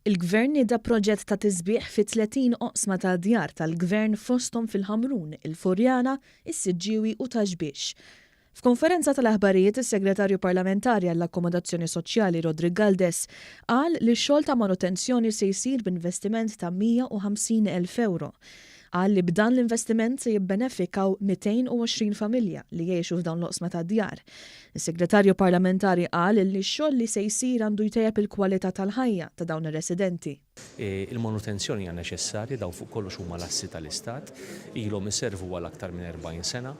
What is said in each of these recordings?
Il-Gvern nieda proġett ta' tisbiħ fi 30 oqsma ta' djar tal-Gvern fosthom fil-Ħamrun, il-Furjana, is-Siġġiewi u Ta' Xbiex. F'konferenza tal-aħbarijiet is-Segretarju Parlamentari għall-Akkomodazzjoni Soċjali Roderick Galdes qal li x-xogħol ta' manutenzjoni se jsir b'investiment ta' 150 elf ewro. Qal li b'dan l-investiment se jibbenefikaw 220 familja li jgħixu f'dawn l-oqsma tad-djar. Is-Segretarju Parlamentari qal li x-xogħol li se jsir għandu jtejjeb il-kwalità tal-ħajja ta' dawn ir-residenti. Il-manutenzjoni hija neċessarja, dawn fuq kollox huma l-assi tal-Istat, ilhom iservu għal aktar minn 40 sena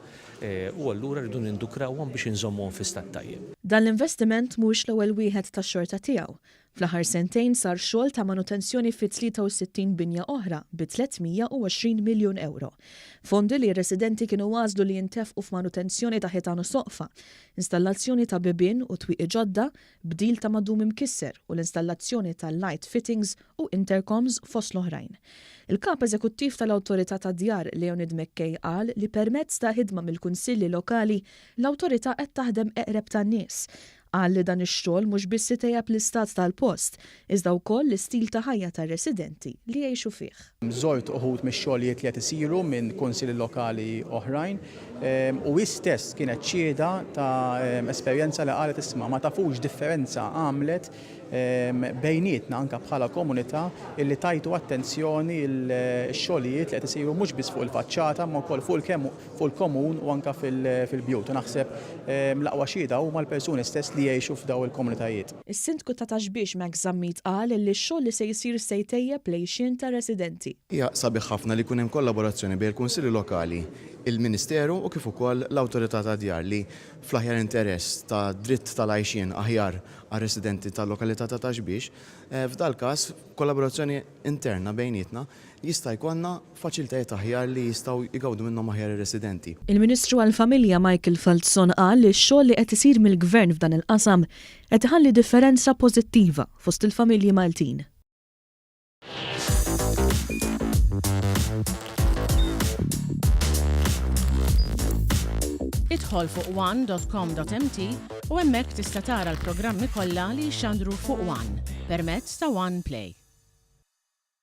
u allura rridu nindukrawhom biex inżommuhom fi stat tajjeb. Dan l-investiment mhuwiex l-ewwel wieħed tax-xorta tiegħu. Fl-aħħar sentejn sar xogħol ta' manutenzjoni fi 63 binja oħra bi 320 miljun ewro. Fondi li r-residenti kienu għażlu li jintefqu f'manutenzjoni ta' ħitan u soqfa, installazzjoni ta' bibien u twieqi ġodda, bdil ta' madum imkisser u l-installazzjoni ta' light fittings u intercoms fost l-oħrajn. Il-Kap Eżekuttiv tal-Awtorità tad-Djar Leonid McKay qal li permezz ta' ħidma mill-kunsilli lokali l-awtorità qed taħdem eqreb tan-nies Qal li dan ix-xogħol mhux biss itejjeb l-istat tal-post, iżda wkoll l-istil ta' ħajja tar-residenti li jgħixu fih. Żort uħud mix-xogħlijiet li qed isiru minn kunsilli lokali oħrajn u hi stess kienet xhieda ta' esperjenza li qalet isma' ma tafux x'differenza għamlet bejnietna anke bħala komunità illi tajtu attenzjoni x-xogħlijiet li qed isiru mhux biss fuq il-faċċata imma wkoll fuq fuq il-komun u anke fil-bjut. U naħseb l-aqwa xhieda huma l-persuni stess li jgħixu f'dawn il-komunitajiet. Is-Sindku ta' Ta' Xbiex Max Zammit qal li x-xogħol li se jsir se jtejjeb l-għixien tar-residenti. Hija sabiħ ħafna li jkun hemm kollaborazzjoni bejn il-Kunsilli Lokali, il-Ministeru u kif ukoll l-Awtorità tad-Djar li fl-aħjar interess ta' dritt tal-għajxien aħjar għar-residenti tal-lokalità ta' Ta' Xbiex, f'dal-każ kollaborazzjoni interna bejnietna jista' jkollna faċilitajiet aħjar li jistgħu jgawdu minnhom aħjar ir-residenti. Il-Ministru għall-Familja Michael Falzon qal li x-xogħol li qed isir mill-Gvern f'dan il-qasam qed iħalli differenza pożittiva fost il-familji Maltin. Idħol fuq one.com.mt u hemmhekk tista' tara l-programmi kollha li jixxandru fuq One permezz ta' One Play.